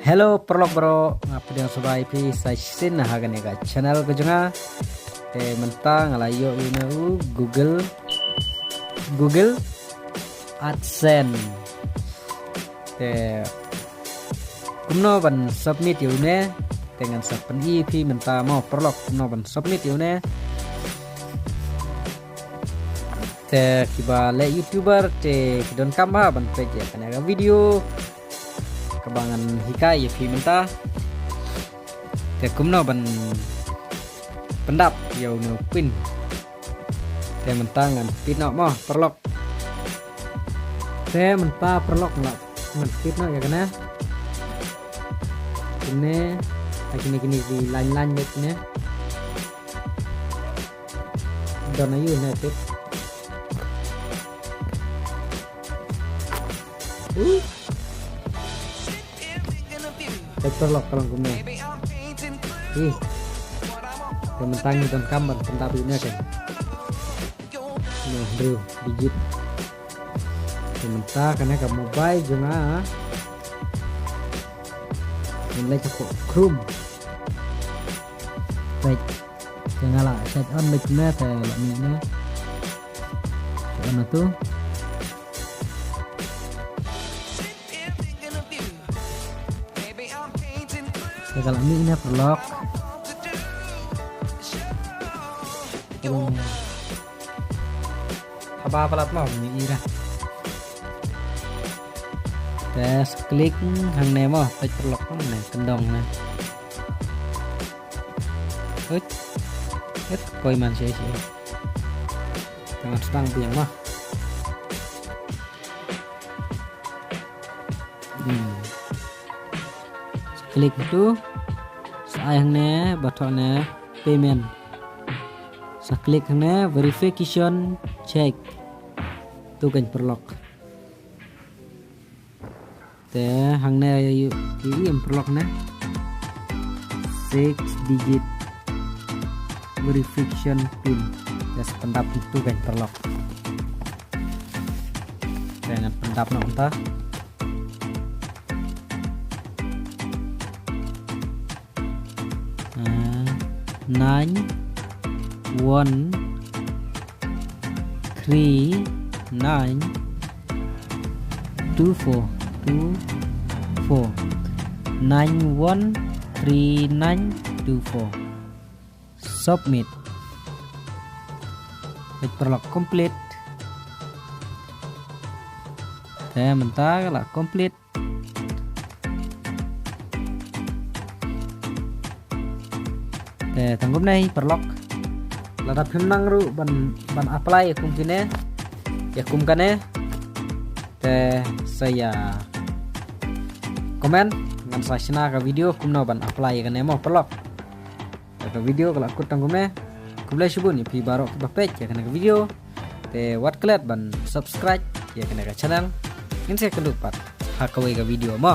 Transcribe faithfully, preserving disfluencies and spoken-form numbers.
Hello paralok baroh, nga pdiang sngewbha ïa phi sa shisien ha kane ka channel ka jong nga. Te mynta nga la ïoh ïa une u Google, Google AdSense. Te kumno ban submit ïa une? Te ngan sa pyni ïa phi mynta mo paralok kumno ban submit ïa une. Te kiba leh YouTuber te ki donkam bha ban peit ïa kane ka video kaba ngan hikai ïa phi mynta. Te kumno ban pyndap ïa une u pin. Te mynta ngan pin noh mo paralok. Te mynta paralok ngan pin noh ïa kane. Kine, ha kine kine ki line line bad kine. Don aïu ne pin. Uh. Peit paralok ka long kumne. Ih. Te mynta ngi donkam ban pyndap ïa une kan. Noh, hynriew digit. Te mynta kane ka mobile jong nga. Ngin leit hapoh Chrome. Peit. Te nga la set on bad kumne te la mih ne. Set on na tu. Te ka la mih ne paralok. Haba palat mo mih ira. Te sa klik hangne mo, peit paralok hangne, kyndong ne. Hut. Hut, poi man shi shi. Te ngan sdang biang mo. Hmm. Sa klik tu. Sa ai hangne, ba thoh ne payment. Sa klik hangne verification check. Tu kan paralok. Te hangne ïa, ïa, ïa, paralok ne. Six digit verification pin. Te sa pyndap tu kan paralok. Te ngan pyndap noh mynta. Ah, nine one three nine two four two four. Nine one three nine two four. Submit. Peit paralok, complete. Te mynta ka la complete. Te tang kumne paralok. Lada phim nang ruh ban, ban apply ïa kum kine, ïa kum kane. Te sa ïa comment, ngan sa shna ka video kumno ban apply ïa kane mo paralok. Te ka video ka la kut tang kumne. Khublei shibun ïa phi baroh kiba peit ïa kane ka video. Te wat klet ban subscribe ïa kane ka channel. Ngin sa ïakynduh pat ha kawei ka video mo.